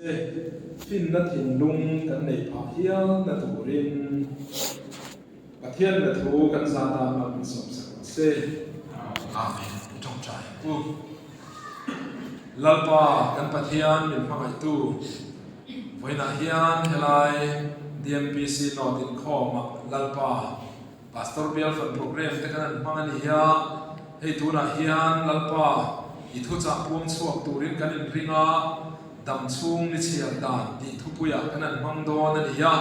Che, finna thinlung kan neih phah hial na turin Pathian na thu kan za tan mal min sawmsak rawh se. Amen. I tawngtai ang u. Lalpa kan Pathian min hmangaihtu, vawiinah hian helai DMPC North inkhawmah Lalpa Pastor Bial Fan Programme te kan han hmang a ni a, hei tunah hian Lalpa i thuchah puang chhuak turin kan inring a, dam chhung ni chhiar dan tih thupuiah kan han hmang dawn a ni a,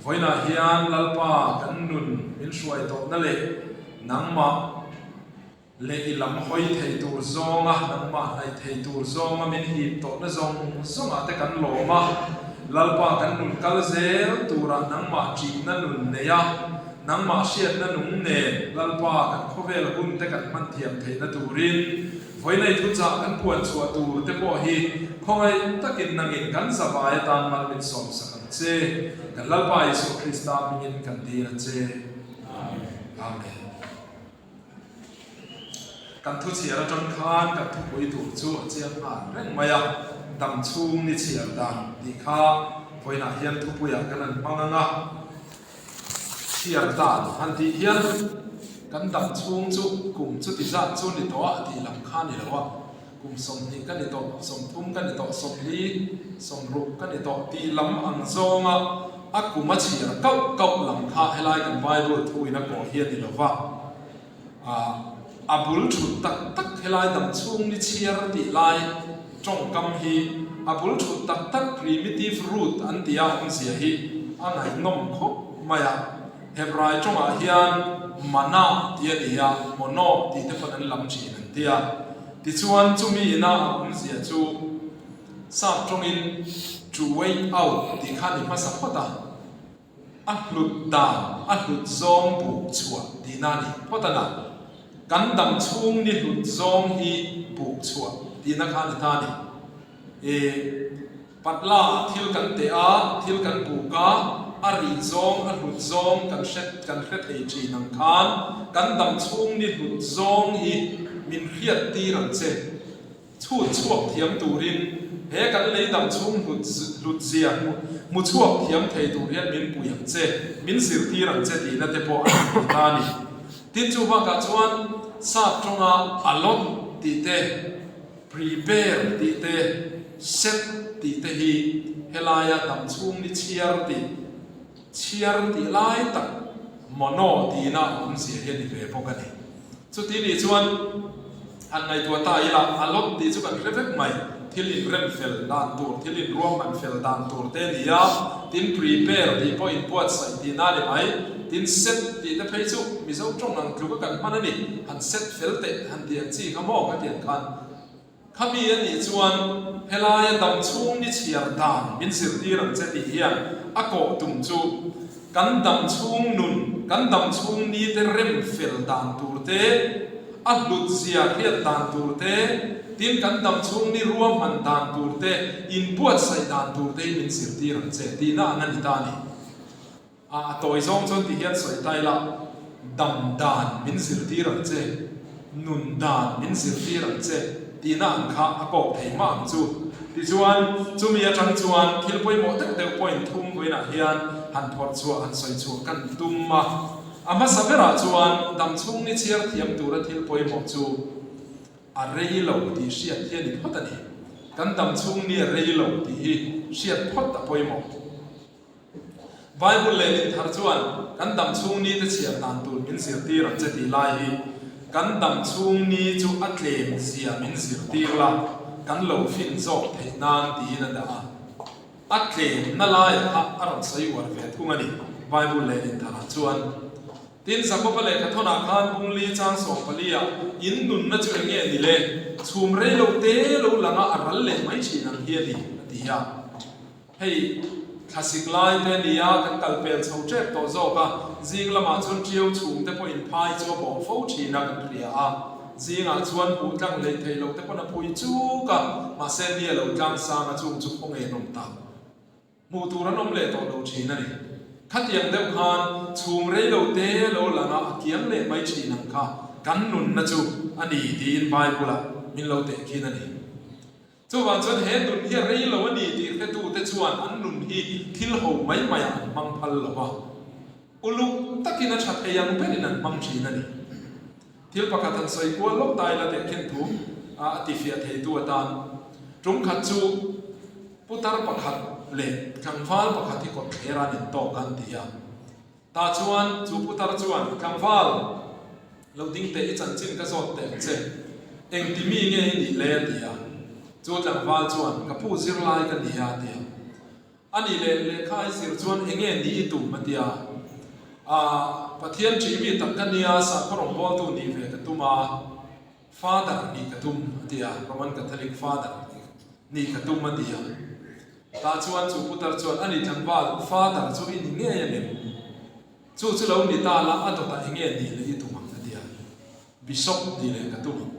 vawiinah hian Lalpa kan nun min hruai tawhna leh nangmah Leh i lam hawi thei tur zawnga, nangmah hnaih thei tur zawnga min hip tawhna zawng zawngah te kan lawm a, Lalpa kan nun kal zel turah nangmah ṭihna nun nei a, nangmah hriatna nung nen Lalpa kan khawvel hun te kan hman thiam theihna turin vawiinei thuchah kan puan chhuah tur te pawh hi khawngaih takin nangin kan zavai atan mal min sawmsak ang che. Kan Lalpa Isua Krista hmingin kan dil a che. Amen. Kan thu chhiar atang khan kan thupui tur chu a chiang nghal reng mai a, dam chhung ni chhiar dan tih kha vawiinah hian thupuiah kan han hmang ang a, chhiar dan han tih hian kan dam chhung chu kum chuti zat chu ni tawh a tih lam kha ni lo a, kum 20 ka ni tawh, 30 ka ni tawh, 40, 60 ka ni tawh tih lam ang zawnga a kum a chhiar kauh kauh lam kha helai kan Bible thuin a kawh hi a ni lo va. A bul thut tak tak helai dam chhung ni chhiar tih lai tawngkam hi a bul thut tak tak primitive root an tia awmzia hi a ngaihnawm khawp mai a. Hebrai tawngah hian mana tih a ni a, mono tih te pawn an lam thin an ti a. Tichuan chumi ina a awmzia chu sap tawngin to wait out tih kha ni hmasa phawt a. A hlut dan, a hlut zawng buk chhuah tihna a ni phawt a na. Kan dam chhung ni hlut zawng hi buk chhuah tihna kha a ni ta a ni. E, patla ah thil kan teh a, thil kan buk a, a rih zawng, a hlut zawng kan hre kan hre thei thin ang khan kan dam chhung ni hlut zawng hi min hriat tir ang che. Chhut chhuak thiam turin he kan lei dam chhung hlut hlut zia hmu hmu chhuak thiam thei tur hian min pui ang che, min zirtir ang che tihna te pawh a ni ta a ni. Tin chu bakah chuan sap tawnga allot tih te, prepare tih te, set tih te hi helaia dam chhung ni chhiar tih, Chhiar tih lai tak mono tihna a awmzia hi a ni ve bawk a ni. Chuti nih chuan han ngaihtuah ta ila, a lot tih chu kan hre vek mai, thil inrem fel dan tur, thil inruahman fel dan tur te a ni a, tin prepare tih pawh inbuatsaih tihna a ni mai, tin set tih te phei chu Mizo tawng ang tluka kan hman a ni, han set fel teh han tih ang chi kha maw ka ti ang khan. Khami a nih chuan helaia dam chhung ni chhiar dan min zirtir ang che tih hian a kawh tum chu kan dam chhung nun, kan dam chhung ni te rem fel dan tur te, a hlut zia hriat dan tur te, tin kan dam chhung ni ruahman dan tur te, inbuatsaih dan tur te hi min zirtir ang che tihna ang a ni ta a ni. A tawi zawng chuan ti hian sawi ta ila, dam dan min zirtir ang che, nun dan min zirtir ang che tihna ang kha a kawk thei mah ang chu. Tichuan, chumi atang chuan thil pawimawh deuh deuh point thum vawiinah hian han phawrh chhuah, han sawi chhuah kan tum a. A hmasa berah chuan dam chhung ni chhiar thiam tura thil pawimawh chu a rei lo tih hriat hi a ni phawt a ni. Kan dam chhung ni a rei lo tih hi hriat phawt a pawimawh. Bible leh Lin Thar chuan kan dam chhung ni te chhiar dan tur min zirtir ang che tih lai hi kan dam chhung ni chu a tlem zia min zirtir la, kan lo fin zawk theih nan tiin a dah a. A tlemna laiah kha a rawn sawi uar ve thung a ni Bible leh Lin Tharah chuan. Tin, Jakoba lehkha thawnah khan Bungli chang 14 ah in nunna chu eng nge ni le? Chhum rei lo te lo langa a ral leh mai thin ang hi a ni, a ti a. Hei thlasik lai te nia kan kal pel chho tep tawh zawk a, zing lamah chuan ṭiau chhung te pawhin phai chu a bawh fo thin a kan hria a, zingah chuan hmuh tlang hleih theih loh te pawn a phui chuk a, mahse ni a lo tlang sang a chung chu khaw nge an awm tak? Hmuh tur an awm leh tawh lo thin a ni. Khatiang deuh khan chhum rei lo te lo lang a, a kiang leh mai thin ang kha kan nunna chu a ni tiin Bible ah min lo teh khin a ni. Chuvang chuan he nun hi a rei lo a ni tih hre. chuan an nun hi thil ho mai maiah an hmang phal lo a, uluk takin a tha thei ang berin an hmang thin a ni. Thil pakhat han sawi kual lawk ta ila teh khin thu a tifiah theitu atan tum khat chu putar pakhat leh tlangval pakhat hi kawtthler an intawk an ti a. Tah chuan chu putar chuan, Tlangval, lo ding teh i chanchin ka zawt teh ang che. Engti mi nge i nih le? a ti a. Chu tlangval chuan, Ka pu zirlai ka ni a, a ti a. A nih leh lehkha i zir chuan eng nge ni i tum? a ti a. Aah, Pathian ṭih mi tak ka nia, sakhaw rawngbawltu nih ve ka tum a, Father nih ka tum, a ti a, Roman Catholic Father nih ka tum, a ti a. Tah chuan chu putar chuan, A ni tlangval, Father chu i ni ngei a ngem? Chu chu lo ni ta la, a dawtah eng nge nih leh i tum ang? a ti a. Bishop nih leh ka tum ang.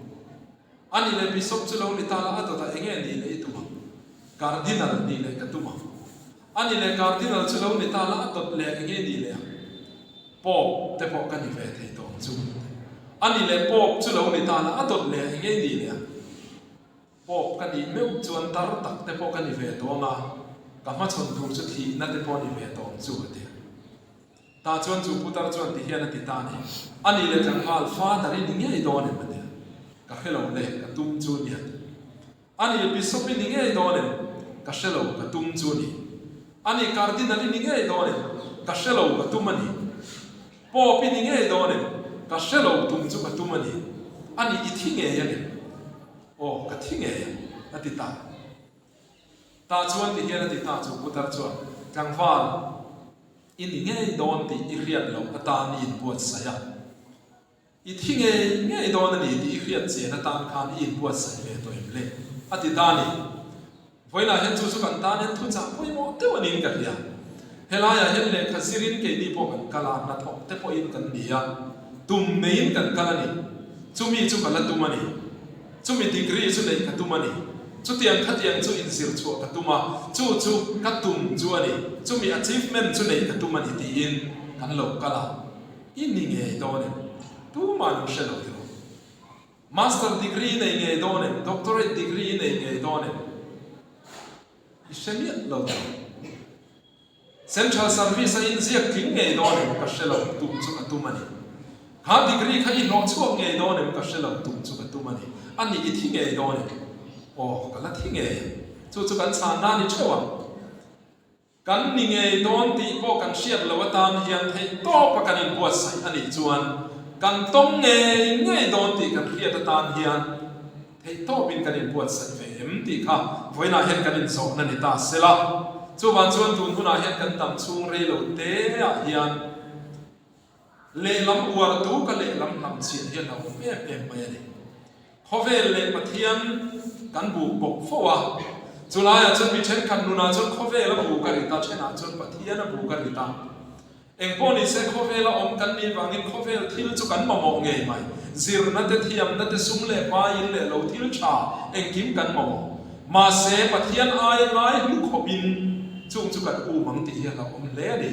A nih leh Bishop chu lo ni ta la, a dawtah eng nge nih leh i tum ang? Cardinal nih leh ka tum ang. A nih leh Cardinal chu lo ni ta la, a dawt leh eng nge nih leh ang? Pope te pawh ka ni ve thei tawh ang chu. A nih leh Pope chu lo ni ta la, a dawt leh eng nge nih leh ang? Pope ka nih meuh chuan tar tak te pawh ka ni ve tawh ang a, ka hmachhawn tur chu thihna te pawh a ni ve tawh ang chu, a ti. Tah chuan chu putar chuan ti hian a ti ta a ni, A nih leh tlangval, Father i ni ngei dawn em? a ti a. Ka hre lo le, ka tum chu nia. A nih, Bishop i ni ngei dawn em? Ka hre lo, ka tum chu ni. A nih, Cardinal i ni ngei dawn em? Ka hre lo, ka tum a ni. Pope i ni ngei dawn em? Ka hre lo, tum chu ka tum a ni. A nih, i thi ngei a ngem? Aw, ka thi ngei ang, a ti ta. Tah chuan ti hian a ti ta chu putar chuan, Tlangval, i ni ngei dawn tih i hriat loh atan i inbuatsaih a. I thi ngei ngei dawn a ni tih i hriat chian atan khan i inbuatsaih ve tawh em le? a ti ta a ni. Vawiinah hian chu chu kan tan hian thuchah pawimawh deuh a niin ka hria. Helaiah hian lehkha zirin keini pawh kan kal a, hnathawk te pawhin kan ni a, tum neiin kan kal a ni. Chumi chu ka la tum a ni. Chumi degree chu neih ka tum a ni. Chutiang khatiang chu inzir chhuah ka tum a, chu chu ka tum chu a ni. Chumi achievement chu neih ka tum a ni tiin kan lo kal a. I ni ngei dawn em? Tuma'n an hre lo tiraw? Master degree i nei ngei dawn em? Doctorate degree i nei ngei dawn em? I hre miah lo tiraw? Central service a inziak tling ngei dawn em? Ka hre lo, tum chu ka tum a ni. Kha degree kha i hlawh chhuak ngei dawn em? Ka hre lo, tum chu ka tum a ni. A nih i thi ngei dawn em? Aw, ka la thi ngei ang. Chu chu kan chhanna a ni theuh ang. Kan ni ngei dawn tih pawh kan hriat loh atan hian theih tawpa kan inbuatsaih a nih chuan kan tawng ngei ngei dawn tih kan hriat atan hian theih tawpin kan inbuatsaih ve em tih kha vawiinah hian kan inzawhna ni ta sela. Chuvang chuan tun hunah hian kan dam chhung rei lo te ah hian Lehlam uar tu ka lehlam hnam chhiah hian a awm em em mai a ni. Khawvel leh Pathian kan bu kawp fo a, chulaiah chuan mi thenkhat nunah chuan khawvel a bu ka rit a, thenah chuan Pathian a bu ka rit a. Engpawh ni se khawvela awm kan nih vangin khawvel thil chu kan mamawh ngei mai. Zirna te, thiamna te, sum leh hmaiin leh lo thil tha engkim kan mamawh. Mahse Pathian aia ngai hlu khawpin chung chu kan um ang tih hi a hlauhawm hle a ni.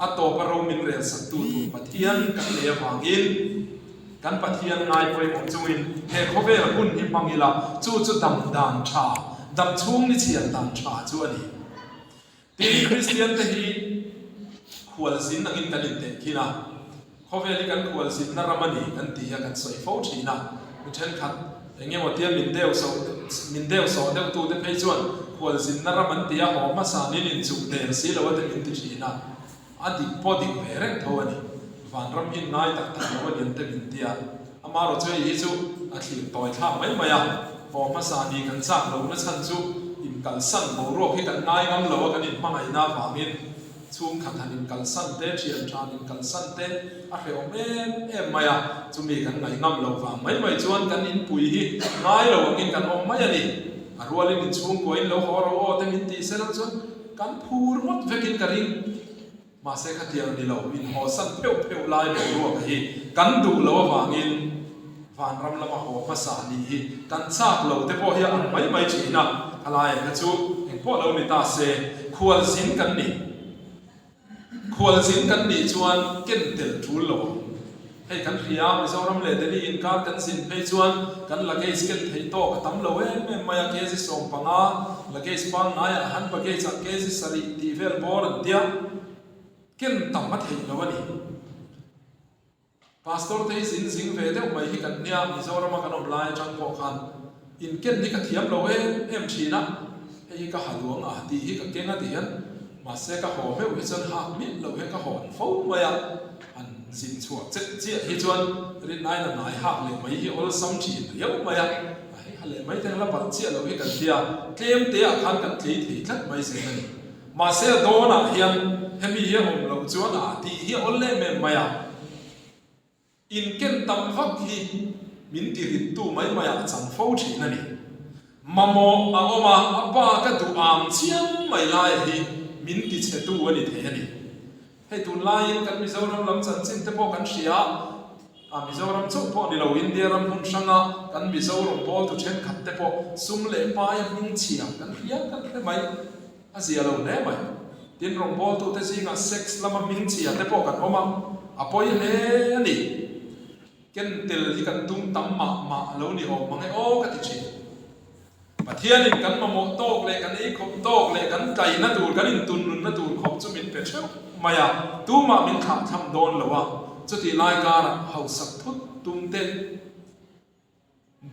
A tawpa ro min rel saktu tur Pathian kan nei avangin kan Pathian ngai pawimawh chungin he khawvel hun hi hmang ila, chu chu dam dan tha, dam chhung ni chhiar dan tha chu a ni. Tin, Kristian te hi khualzin angin kan intehkhin a, Khawvel hi kan khualzinna ram a ni kan ti a, kan sawi fo thin a. Mi thenkhat eng emaw tia min deu sawh min deu sawh deuh tute phei chuan khualzinna ram an ti a, haw hmasa niin inchuk der si lo a te min ti thin a. A dik pawh dik ve reng tho a ni. Vanram hi ngai tak tak lo a ni an te min ti a. Amaherawh chu hei hi chu a thlir tawi thlak mai mai a. Haw hmasa ni kan chak lohna chhan chu inkalsan boruak hi kan ngai ngam lo a, kan inhmangaihna avangin. Chhungkhat han inkalsan te, thian tha han inkalsan te a hrehawm em em mai a, chumi kan ngaih ngam loh vang mai mai chuan kan inpui hi ngai lo angin kan awm mai a ni. A rualin inchhungkuain lo haw ro aw te min tih se lo chuan kan phur ngawt vekin ka ring. Mahse khatiang ni lo, inhawsan pheuh pheuh lai boruak hi kan duh loh avangin vanram lama haw hmasa nih hi kan chak lo te pawh hi a ang mai mai thin a, khalaiah kha chu engpawh lo ni ta se khualzin kan ni. Khualzin kan nih chuan ken tel tul lo ang. Hei kan hria, Mizoram leh Delhi inkar kan zin phei chuan kan luggage ken theih tawk a tam lo em em mai a, kg 15, luggage pangngaiah hand baggage ah kg sarih tih vel bawr an tia, ken tam a theih lo a ni. Pastor te hi zin zing ve deuh mai hi kan nia, Mizorama kan awm lai atang pawh khan inken hi ka thiam lo em em thin a, hei hi ka ha duang a tih hi ka keng a ti hian mahse ka haw meuh hi chuan hak miah loh hian ka hawn fo mai a, han zin chhuah chet chiah hi chuan rinnain a ngai hak leh mai hi awlsam thin riau mai a, hei ha leh mai te la palh chiah loh hi kan tia, tlem te ah khan kan tlei thei tlat mai zel a ni. Mahse a dawnah hian hemi hi a awm loh chuan a tih hi a awl em em mai a, inken tam vak hi min ti rittu mai mai ah a chang fo thin a ni. Mamawh a awm a, a pa ka duh ang chiang mai laia hi min ti chhetu a ni thei a ni. Hei tunlaiin kan Mizoram lam chanchin te pawh kan hria a, Mizoram chauh pawh ni lo India ram hmun hranga kan Mizo rawngbawltu thenkhat te pawh sum leh paia hming chhia kan hria kan hre mai. A zia lo hle mai. Tin, rawngbawltute zingah sex lama hming chhia te pawh kan awm a, a pawi hle a ni. Ken tel hi kan tum tam mah mah a lo ni awm mang e aw ka ti thin. Pathianin kan mamawh tawk leh kan ei khawp tawk leh kan tlaina tur, kan intunnunna tur khawp chu min pe theuh mai a, tumah min thlahthlam dawn lo a, chutih lai karah hausak thut tum te,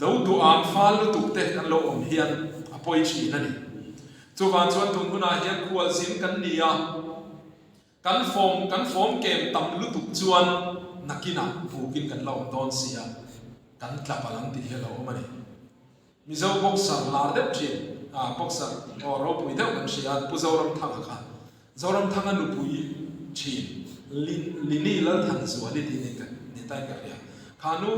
Do duh ang fal lutuk te kan lo awm hian a pawi thin a ni. Chuvang chuan tun hunah hian khualzin kan ni a, kan fawm kan fawm kem tam lutuk chuan nakinah bukin kan la awm dawn si a, kan tla palh ang tih hi a lo awm a ni. Mizo boxer lar deuh thin, ah boxer aw ropui deuh kan hria a, Pu Zoramthanga kha. Zoramthanga nupui thin Lini Lalthanzuali tih ni ka ni tain ka hria. Kha nu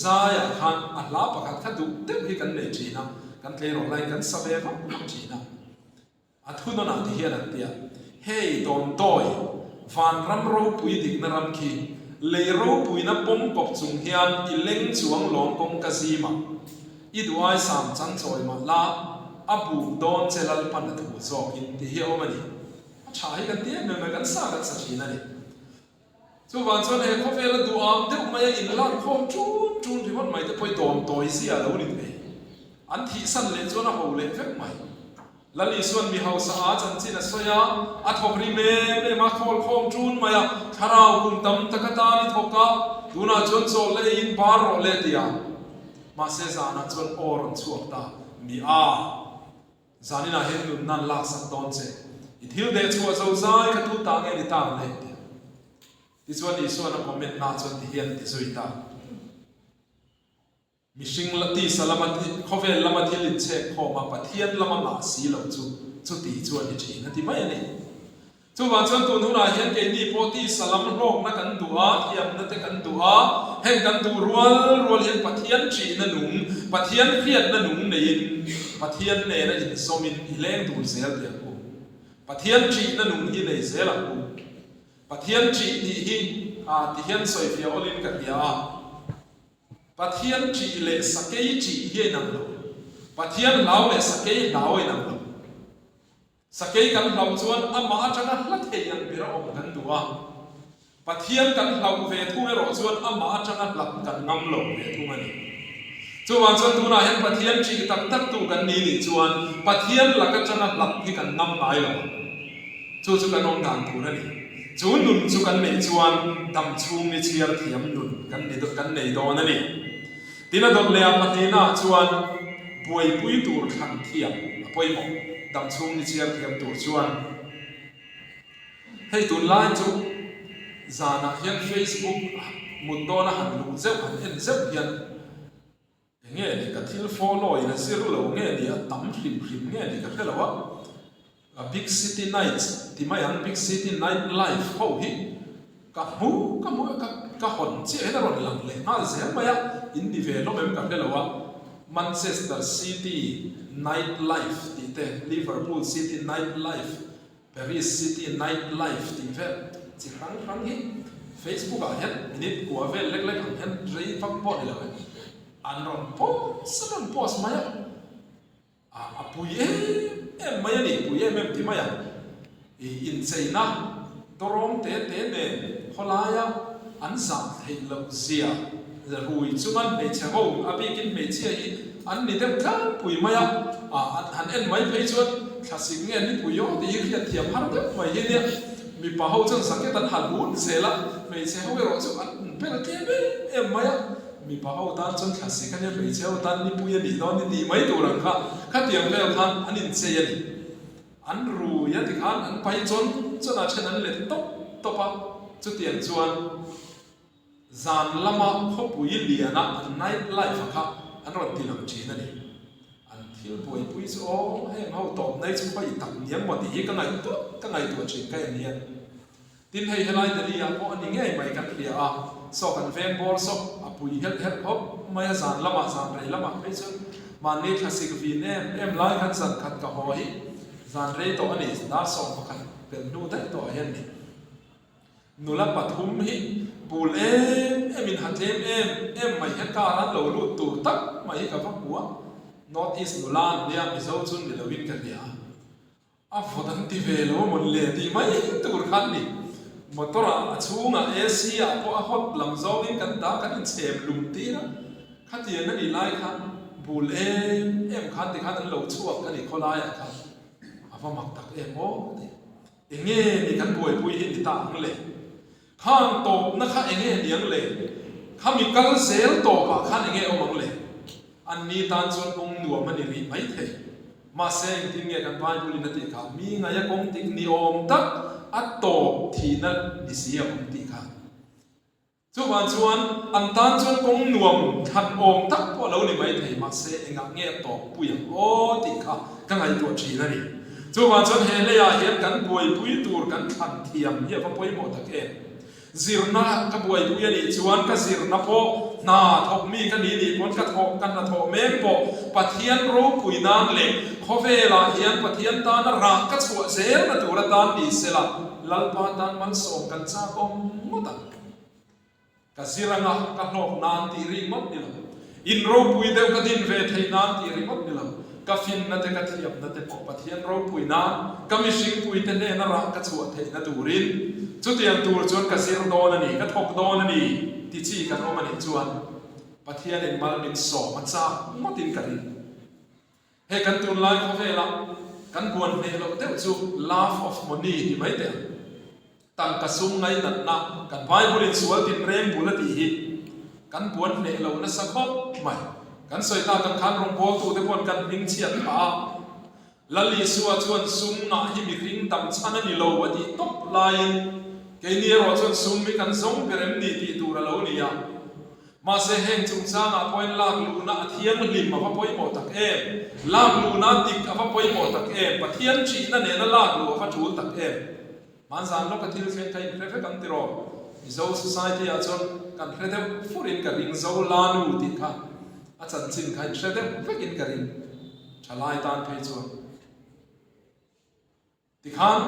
zaiah khan a hla pakhat kha duh deuh hi kan nei thin a, kan tleirawl laiin kan sa ve vak vak thin a. A thunawnah ti hian an ti a, Hei Dawntawi, vanram ropui dikna ram khi, lei ropuina pawm kawp chung hian i leng chuang lawng kawngka zimah I duai sam chang chawi mah la, a buk dawn che Lalpan a thu zawkin tih hi a awm a ni. A tha hi kan ti em em mai, kan sa kan sa thin a ni. Chuvang chuan he khawvela duham deuh maia inlak khawm tun tun ringawt mai te pawh hi dawn tawi zia a lo ni thei. An thihsan leh chuan a ho leh vek mai. Lal Isua'n mi hausa a chanchin a sawi a, a thawk rim em em a, khawl khawm ṭun mai a, thlarau kum tam tak atan i thawk a, tunah chuan chawl leh eiin bar rawh le ti a. Mahse zanah chuan aw rawn chhuak ta, Mi a, zaninah hian nunna an laksak dawn che, i thil deh chhuah zo zai kha tu ta nge ni ta ang le ti a. Tichuan Isua'n a comment na chuan ti hian a ti zui ta. Mihring la tisa lama khawvel lama thil inchhek khawm a, Pathian lama ngah si lo chu chuti chu a ni thin a ti mai a ni. Chuvang chuan tun hunah hian keini pawh tisa lam hlawkna kan duh a, thiamna te kan duh a, heng kan duh rual rual hian Pathian ṭihna nung, Pathian hriatna nung neiin Pathian nena inzawmin i leng dun zel teh ang u. Pathian ṭihna nung hi nei zel ang u. Pathian ṭih tih hi ti hian sawifiah awlin ka hria a. Pathian ṭih leh sakei ṭih hi a inang lo. Pathian hlau leh sakei hlau a inang lo. Sakei kan hlauh chuan amah aṭanga hla thei ang ber a awm kan duh a. Pathian kan hlauh ve thung erawh chuan amah aṭanga hlat kan ngam lo ve thung a ni. Chuvang chuan tunah hian Pathian ṭih tak taktu kan ni nih chuan Pathian lak aṭanga hlat hi kan ngam ngai lo ang. Chu chu kan awm dan tur a ni. Chu nun chu kan neih chuan dam chhung ni chhiar thiam nun kan ni kan nei dawn a ni. Tin a dawt leh a pahnihnaah chuan buaipui tur thlan thiam a pawimawh. Dam chhung ni chhiar thiam tur chuan hei tunlai chu zanah hian Facebook mut dawna han luh zeuh han en zeuh hian Enge ni ka thil follow in a zir lo nge ni a tam hrim hrim nge ni ka hre lo a, a big city nights ti mai ang big city night life ho hi ka hmu ka hmu ka ka hawn chiah hian a rawn lang leh nghal zel mai a, in ni ve hlawm em ka hre lo a, Manchester city night life tih te Liverpool city night life Paris city night life tih vel chi hrang hrang hi Facebook ah hian minute kua vel lek lek ang hian rei vak pawh ni lo e an rawn post an rawn post mai a, ah a pui em em mai a ni pui em em ti mai ang ih incheina dawrawng te te nen khawlaia. An zah theih loh zia rui chuan hmeichhe ho, a bikin hmeichhia hi an ni deuh tlangpui mai a, an han en mai phei chuan thlasik nge nipui aw tih hi hriat thiam har deuh mai hi nia. Mipa ho chuan zaket an ha lut zel a, hmeichhe ho erawh chu an inbel tlem em em mai a, mipa ho tan chuan thlasik a nia, hmeichhe ho tan nipui a nih dawn ni tih mai tur ang kha khatiang vel khan an inchei a ni. An rui a tikhan an pai chawn chawn a then an let tawp tawp a, chutiang chuan zan lama khawpui liana an night life a kha an rawn ti lang thin a ni. An thil buaipui chu aw heng ho tawp nai chu khawi tak niang maw tih hi ka ngaihtuah ka ngaihtuah thin ka en hian. Tin hei helai Delhi ah pawh a ni ngei mai kan hria a, saw kan veng bawr saw a pui helh helh khawp mai a, zan lamah zan rei lamah phei chuan mahni thlasik vin em em lai khan zan khat ka haw hi zan rei tawh a ni, dar 11 pelh hnu daih tawh ah hian ni. Nula pathum hi bul em em in ha tlem em em mai hian car an lo lut tur tak mai hi ka va hmu a, North East nula an nia Mizo chu ni lo in ka hria a. A vawt an ti ve lo amawn le tih mai tur khan ni. Motor ah a chhungah AC ah pawh a hot lam zawngin kan dah kan inchhem lum tir a, khatiang a nih lai khan bul em em khan tikhan an lo chhuak a ni khawlaiah khan a va mak tak em aw ka ti. Enge ni kan buaipui hi ni ta ang le? Khang tawpna kha enge niang le? Khami kal zel tawpah khan enge awm ang le? Anni tan chuan kawng nuam a ni rih mai thei. Mahse, engtin nge kan Bible in a tih kha? Mi ngaia kawng tik ni awm tak a tawp thihna ni si a awm tih kha. Chuvang chuan an tan chuan kawng nuam thlan awm tak pawh a lo ni mai thei, mahse engah nge a tawp pui ang aw tih kha ka ngaihtuah thin a ni. Chuvang chuan he leiah hian kan buaipui tur kan thlan thiam hi a va pawimawh tak em? Zirna ka buaipui a nih chuan ka zirna pawh hna thawk mi ka ni nih pawn ka thawh ka hnathawh mek pawh Pathian ropui nan leh khawvelah hian Pathian tana rah ka chhuah zelna tur atan ni sela Lalpa tan malsawm kan chak awm ngawt ang. Ka zir anga ka hlawk nan tih ringawt ni lo. In ropui deuh ka din ve theih nan tih ringawt ni lo. Ka finna te ka thiamna te pawh Pathian ropui nan ka mihringpui te hnena rah ka chhuah theihna turin chutiang tur chuan ka zir dawn a ni, ka thawk dawn a ni ti chi kan awm a nih chuan Pathianin mal min sawm a chak ngawtin ka ring. Hei kan tunlai khawvela kan buan hneh loh deuh chu love of money ti mai teh ang. Tangka sum ngainatna kan Bible in sual tinreng bul a tih hi kan buan hneh lo nasa khawp mai. Kan sawi tak ang khan rawngbawltute paw'n kan hming chhiat phah a. Lal Isua chuan sum ngah hi mihring dam chhan a ni lo a tih tawp laiin keini erawh chuan sum hi kan zawng ber em ni tih tur a lo ni a. Mahse heng chungchangah pawhin lak luhna a thianghlim a va pawimawh tak em? Lak luhna dik a va pawimawh tak em? Pathian ṭihna nena lak luh a va ṭul tak em? Hmanzan lawka thil thleng kha inhre vek ang tiraw? Mizo society ah chuan kan hre deuh furin ka ring, Zo Lanu tih kha a chanchin kha inhre deuh vekin ka ring, thalai tan phei chuan. Tikhan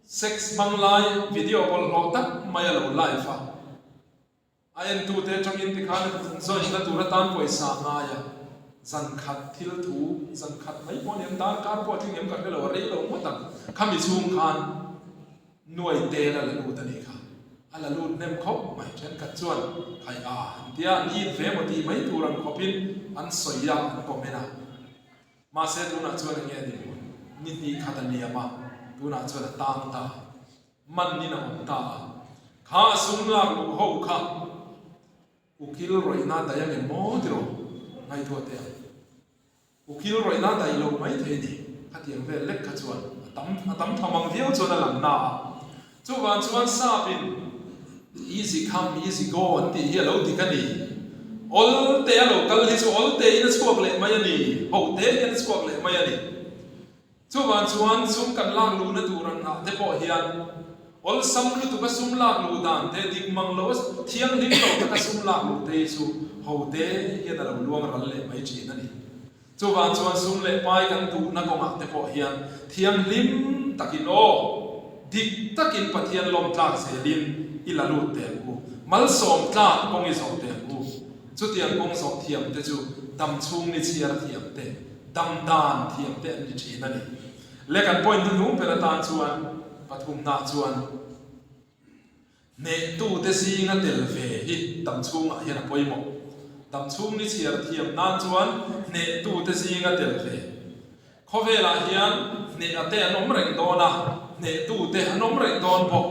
sex hmang lai video bawlhhlawh tak mai a lo live a. A entute atangin tikhan join-na tur atan pawisa ngai a, zan khat thil thu, zan khat mai pawh a ni em, darkar pawh a tling em ka hre lo, a rei lo ngawt ang. Khami chhung khan nuai tel a la lut a nih kha, a la lut hnem khawp mai. Thenkhat chuan khai a an tia, an it ve maw tih mai tur ang khawpin an sawi a, an comment a. Mahse tunah chuan enge a ni hmun? Ni hnih khat a liam a, tunah chuan a tang ta. Man in a awm ta a, kha a sum lak luh ho kha ukil rawihna daih ang em maw tiraw ngaihtuah teh ang. Ukil rawihna daih loh mai thei ni, khatiang vel lek kha chuan a tam a tam tham ang viau chuan a lang na a. Chuvang chuan sap in easy come easy go an tih hi a lo dik a ni. Awl te a lo kal hi chu awl te in a chhuak leh mai a ni, ho te hian a chhuak leh mai a ni. Chuvang chuan sum kan lak luhna tur ang ah te pawh hian awlsam lutuk a sum lak luh dan te, dik mang lo a thianghlim lo taka sum lak luh te hi chu ho te hian a lo luang ral leh mai thin a ni. Chuvang chuan sum leh pai kan duhna kawngah te pawh hian thianghlim takin aw, dik takin Pathian lawm tlak zelin i la lut teh ang u, malsawm tlak kawng i zawh teh ang u. Chutiang kawng zawh thiam te chu dam chhung ni chhiar thiam te, dam dan thiam te an ni thin a ni. Le kan point hnuhnung ber atan chuan pathumna chuan. Hnehtute zinga tel ve hi dam chhungah hian a pawimawh. Dam chhung ni chhiar thiam nan chuan hnehtute zinga tel ve. Khawvelah hian hneh te an awm reng dawn a, hnehtute an awm reng dawn bawk.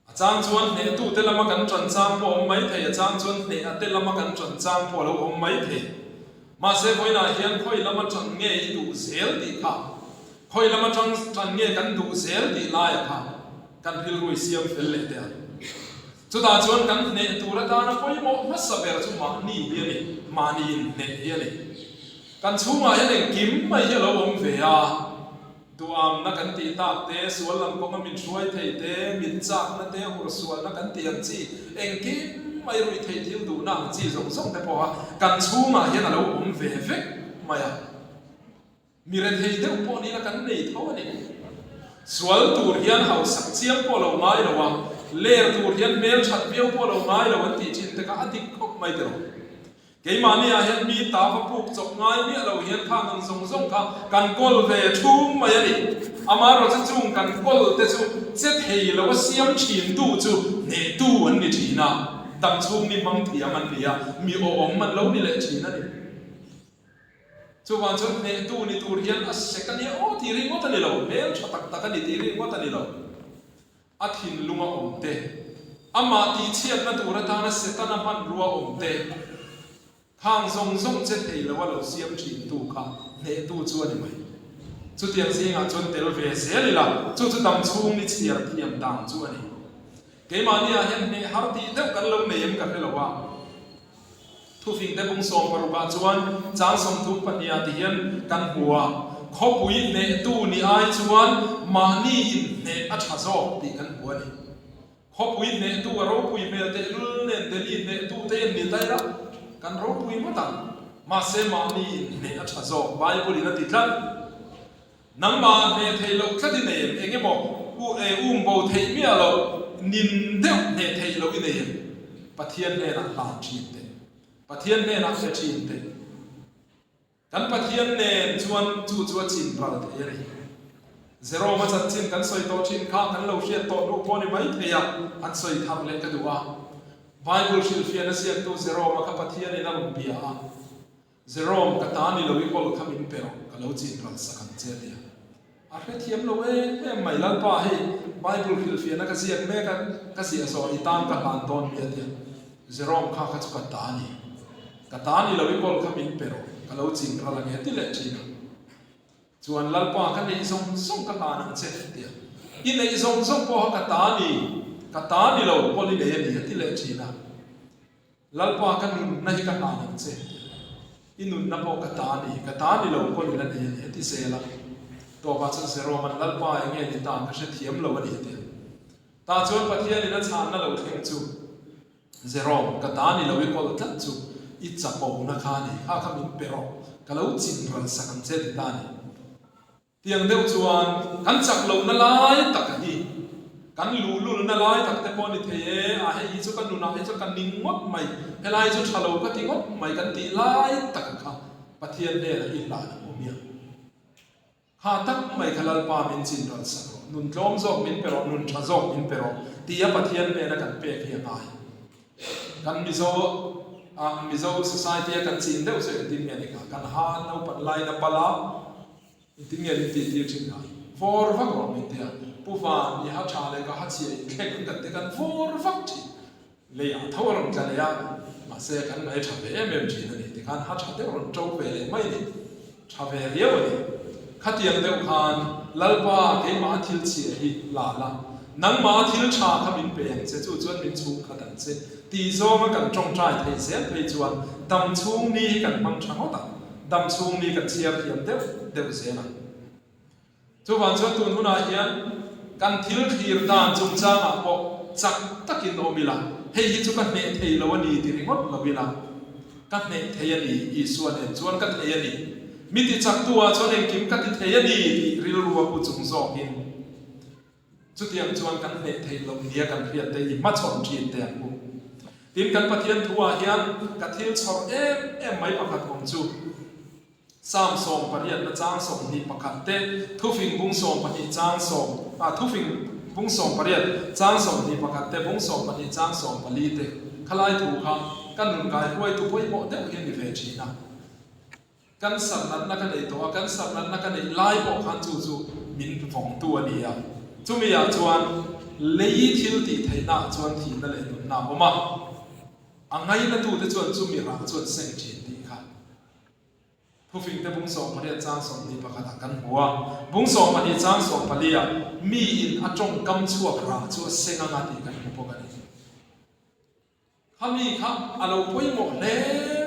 A chang chuan hnehtute lama kan ṭan chang pawh a awm mai thei, a chang chuan hneh te lama kan ṭan chang pawh a lo awm mai thei. Mahse vawiinah hian khawi lama ṭan nge i duh zel tih kha, khawi lama ṭang ṭan nge kan duh zel tih laia kha kan rilru i siam fel leh teh ang. Chutah chuan kan hneh tur atana pawimawh hmasa ber chu mahni hi a ni, mahni inhneh hi a ni. Kan chhungah hian engkim mai hi a lo awm ve a. Duamna kan tih tak te, sual lam kawnga min hruai thei te, mit chakna te, hur sualna kan tih ang chi, engkim mai ruih theih thil duhna ang chi zawng zawng te pawha kan chhungah hian a lo awm ve vek mai a. Mi rethei deuh pawh nila kan nei tho a ni. Sual tur hian hausak chiang pawh lo ngai lo a, ler tur hian hmel that viau pawh lo ngai lo an tih thin te kha a dik khawp mai tiraw. Keimahni ah hian mi ta va puk chawp ngai miah lo hian kha nang zawng zawng kha kan kawl ve thum mai a ni. Amaherawhchu chung kan kawl te chu che thei lo a siam thin tu chu hnehtu an ni thin a, dam chhung mi hmang thiam an ni a, mi awhawm an lo ni leh thin a ni. Chuvang chuan hnehtu ni tur hian a sek a nia aw tih ringawt a ni lo, hmel tha tak tak a ni tih ringawt a ni lo. A thinlunga awm te, amah tihchhiatna tur atana Setana hmanrua awm te, khang zawng zawng che thei lo a lo siam thintu kha hnehtu chu a ni mai. Chutiang zingah chuan tel ve zel ila, chu chu dam chhung ni chhiar thiam dan chu a ni. Keimahniah hian hneh har tih deuh kan lo nei em ka hre lo a. Thufingte bung 16 ah chuan chang 32 ah ti hian kan hmu a, khawpui hnehtu ni ai chuan mahni inhneh a tha zawk tih kan hmu a ni. Khawpui hnehtu a ropui hmel tehlul nen Delhi hnehtu te en ni ta ila kan ropui ngawt ang. Mahse mahni inhneh a tha zawk Bible in a ti tlat. Nangmah hneh theih loh tlat i nei em? Eng emaw u e um bo theih miah loh, nin deuh hneh theih loh i nei em? Pathian hnenah hlan thin teh. Pathian hnenah hre thin teh. Kan Pathian nen chuan chu chu a chin ral thei a ni. Jerome-a chanchin kan sawi tawh thin kha kan lo hriat tawh hnu pawh a ni mai thei a, han sawi thar leh ka duh a. Bible hrilhfiahna ziaktu Jerome-a kha Pathianin a rawn bia a. Jerome, ka ta ni lo i kawl kha min pe rawh, ka lo chin ral sak ang che tia. A hrethiam lo em em mai, Lalpa hei Bible hrilhfiahna ka ziak mek a, ka ziah zawh i tan ka hlan dawn mi a tia. Jerome kha kha chu ka ta ni. Ka ta ni lo i kawl kha min pe rawh, ka lo chin ral ang e ti leh thin a. Chuan Lalpa ka neih zawng zawng ka hlan ang che tia. I neih zawng zawng pawha ka ta ni, ka ta ni lo kawl i nei a ni a ti leh thin a. Lalpa ka nunna hi ka hlan ang che ti a, i nunna pawh ka ta a ni, ka ta ni lo kawl ila nei a ni a ti zel a. Tawpah chuan Zeroman Lalpa eng nge ni ta ka hrethiam lo a ni a ti a. Tah chuan Pathianin a chhanna lo thleng chu, Zerom, ka ta ni lo i kawl tlat chu i chapona kha a ni, kha kha min pe rawh, ka lo chin ral sak ang che ti ta a ni. Tiang deuh chuan kan chak lohna lai tak hi kan luhlulna lai tak te pawh a ni thei e, a hei hi chu ka nunah hi chuan ka ning ngawt mai, helai chu tha lo ka ti ngawt mai kan tih lai tak kha Pathian hnenah i hlan ang awm hian kha tak mai kha Lalpa min chin ral sak rawh, nun tlawm zawk min pe rawh, nun tha zawk min pe rawh tia Pathian hnena kan pek hi a ngai. Kan Mizo ah Mizo society a kan chin deuh chu engtin nge ni kha, kan ha naupan laina pala, Engtin nge min tih tir thin a? Vawr vak rawh min ti a, Pu Van, i ha tha leh ka ha chhia in thleng ang kan ti kan vawr vak thin. Lei ah tho a rawn tla leh a, mahse kan ngaih tha ve em em thin a ni. Tikhan ha tha deuh rawn to ve leh mai a ni. Tha ve riau a ni. Khatiang deuh khan Lalpa keimah a thil chhia hi la la, nangmah a thil tha kha min pe ang che, chu chuan min chhung khat ang che tih zawnga kan tawngtai thei zel phei chuan dam chhung ni hi kan hmang tha ngawt ang. Dam chhung ni kan chhiar thiam deuh deuh zel ang. Chuvang chuan tun hunah hian kan thil thlir dan chungchangah pawh chak takin awm ila, hei hi chu ka hneh thei lo a ni ti ringawt lo ila, ka hneh thei a ni, Isua nen chuan ka thei a ni, mi ti chaktu ah chuan engkim ka ti thei a ni tih rilru a pu chung zawkin, Chutiang chuan kan hneh theih loh nia kan hriat te i hmachhawn thin te ang u. Tin, kan Pathian thu ah hian ka thil chhawrh em em mai pakhat awm chu, Psalm 88 chang 21 te, Thufing bung 12 chang sawm, ah Thufing. Bung 18 chang 21 te, bung 12 chang 14 te khalai thu kha ka nun kaihruaitu pawimawh deuh hi a ni ve thin a. Cancer natna ka nei tawh a, cancer natna ka neih lai pawh khan chu chu min vawngtu a ni a. Chumi ah chuan lei thil tih theihna ah chuan thihna leh nunna a awm a, a ngainatute chuan chumi rah chuan seng thin tih kha Thufingte bung 18 chang 21 ah kan hmu a. Bung 12 chang 14 ah miin a tawngkam chhuak rah chu a seng anga tih kan hmu bawk a ni. Khami kha a lo pawimawh hle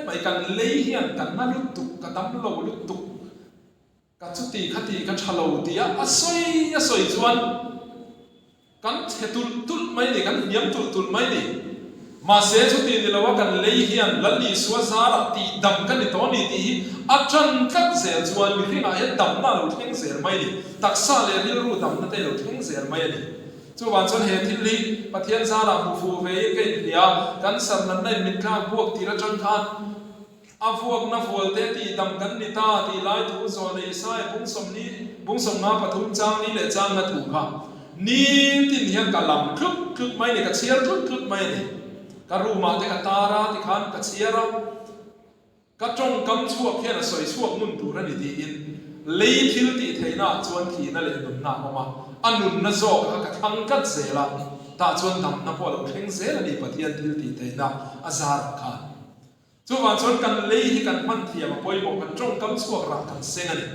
mai, kan lei hian ka na lutuk, ka dam lo lutuk, ka chuti khati ka tha lo tia a sawi a sawi chuan kan chhe tulh tulh mai ni, kan hniam tulh tulh mai ni. Mahse chuti ni loa kan lei hian Lal Isua zarah tih dam ka ni tawh a ni tih hi a tan tlat zel chuan mihringah hian damna a lo thleng zel mai ni, taksa leh rilru damna te a lo thleng zel mai a ni. Chuvang chuan he thil hi Pathian zarah hmu fuh vein ka inhria, kan sarnatna in min tlak buak tir atang khan a vuakna vualte tihdam kan ni ta tih lai thu zawlnei Isaiah bung sawmni bung sawmnga pathum chang ni leh changna thu kha nitin hian ka lam tlut tlut mai a ni, ka chhiar tlut tlut mai a ni. Ka room ah te ka tar a tikhan ka chhiar a. Ka tawngkam chhuak hian a sawi chhuak ngun tur a ni tiin lei thil tih theihna ah chuan thihna leh nunna a awm a, a nunna zawk kha ka thlang tlat zel a, tah chuan damna pawh a lo thleng zel a ni Pathian thil tih theihna a zar ang khan. Chuvang chuan kan lei hi kan hman thiam a pawimawh, kan tawngkam chhuak rah kan seng a ni.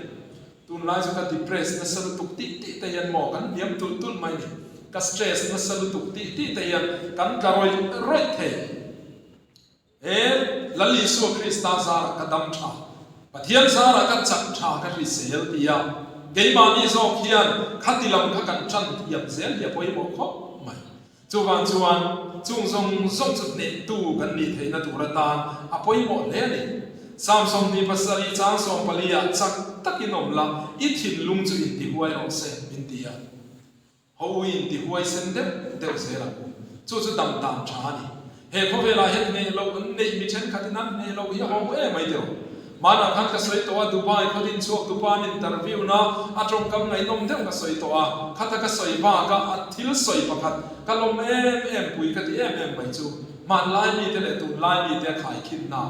Tunlai chu ka depress nasa lutuk tih tih te hian maw kan hniam tulh tulh mai ni, ka stress nasa lutuk tih tih te hian kan tla rawih rawih thei. He Lal Isua Krista zarah ka dam tha, Pathian zarah ka chak tha ka hrisel ti a, keimahni zawk hian khati lam kha kan tan thiam zel hi a pawimawh khawp mai. Chuvang chuan chung zawng zawng chu hnehtu kan nih theihna tur atan a pawimawh hle a ni. Psalm 27 chang 14 ah chak takin awm la, i thinlung chu intihuai rawh se min ti a. Ho u in ti huaisen deuh deuh zel ang u. Chu chu dam dan tha a ni. He khawvelah hian hneh loh an neih mi thenkhatin an hneh loh hi a ho em mai tiraw. Hmanah khan ka sawi tawh a, Dubai khaw din chhuak tupa an interview na a tawngkam ngaihnawm deuh ka sawi tawh a, khata ka sawi baka a thil sawi pakhat ka lawm em em pui ka ti em em mai chu hmanlai mite leh tunlai mite a khaikhinna.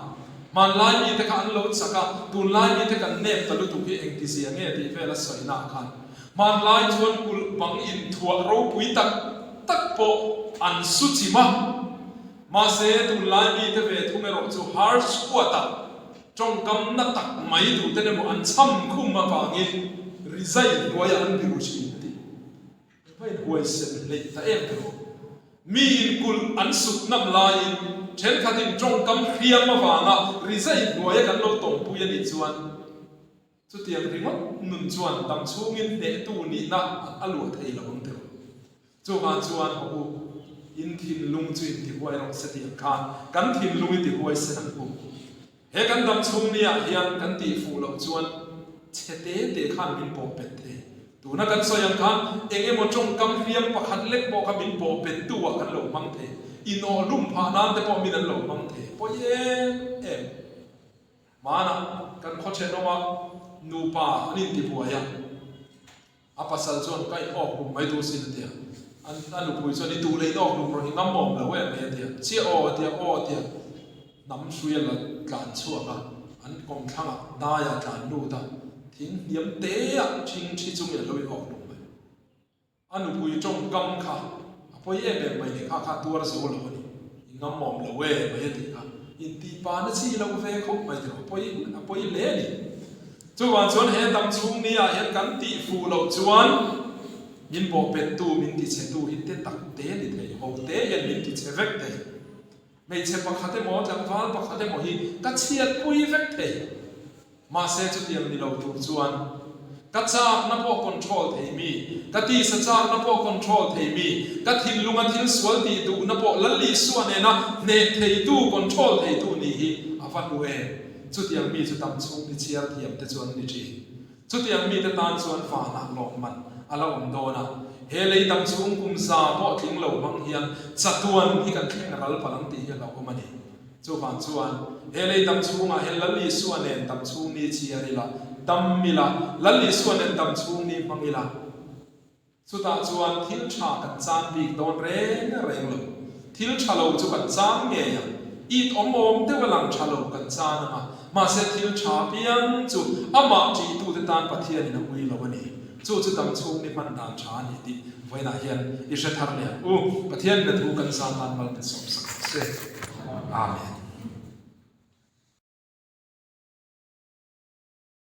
Hmanlai mite kha an lo chak a, tunlai mite kan nep ta lutuk hi engtizia nge tih vel a sawina ah khan Hmanlai chuan kulh bang inthuah ropui tak tak pawh an su chim a, mahse tunlai mite ve thung erawh chu harsh huatah tawngkam na tak mai tuten emaw an chham khum avangin rizai hnuaiah an biru thin a ti. Hei va inhuaisen hleih ta em tiraw? Miin kulh an sut ngam laiin thenkhatin tawngkam hriam avanga rizai hnuaia kan lo tawngpui a nih chuan, Chutiang ringawt nun chuan dam chhungin hnehtu nihna a luah thei lo ang tiraw. Chuvang chuan haw u, in thinlung chu in tihuai rawh se tih ang khan kan thinlung i tihuai sen ang u. He kan dam chhung niah hian kan tih fuh loh chuan chhe te te khan min pawh pet thei. Tuna kan sawi ang khan eng emaw tawngkam hliam pakhat lek pawh kha min pawh pettu ah kan lo hmang thei. Inawhlum phah nan te pawh min an lo hmang thei. Pawi em em. Hmanah kan khaw thenawma nupa an intibuai a, a pasal chuan ka in awk hlum mai duh sin a ti a, a nupui chuan i duh leh in awk hlum rawh i ngam awm lo em mai a ti a, chiah aw a ti a, aw a ti a, hnam hrui a la tlan chhuak a, an kawmthlangah daiah a tlan lut a, thing hniam teah thing thi chungin a lo in awk hlum mai. A nupui tawngkam kha a pawi em em mai ni, kha kha tuar zo lo a ni, i ngam awm lo e mai a tih kha, intihpa na chi lo ve khawp mai tiraw, a pawi a pawi hle a ni. Chuvang chuan he dam chhung ni ah hian kan tih fuh loh chuan min bawhpettu, min tichhetu hi te tak te ni thei, ho te hian min tichhe vek thei. Hmeichhe pakhat emaw, tlangval pakhat emaw hi ka chhiatpui vek thei. Mahse chutiang ni lo tur chuan ka chakna pawh control thei mi, ka tisa chakna pawh control thei mi, ka thinlunga thil sual tih duhna pawh Lal Isua nena hneh theitu, control theitu nih hi a va hlu em? Chutiang mi chu dam chhung ni chhiar thiam te chu an ni thin. Chutiang mite tan chuan vanah lawmman a la awm dawn a, he lei dam chhung kum za pawh tling lo hmang hian chatuan hi kan thleng ral palh ang tih hi a hlauhawm a ni. Chuvang chuan he lei dam chhungah hian Lal Isua nen dam chhung ni chhiar ila, dam ila, Lal Isua nen dam chhung ni hmang ila. Chutah chuan thil tha kan chan bik dawn reng reng lo. Thil tha lo chu kan chan ngei ang. It awm awm deuh a lang tha lo kan chan ang a, mahse thil tha piang chu amah ṭihtute tan Pathianin a ui lo a ni. Chu chu dam chhung ni hman dan tha a ni tih vawiinah hian i hre thar leh ang u. Pathianin a thu kan zan tan mal min sawmsak ang che. Amen.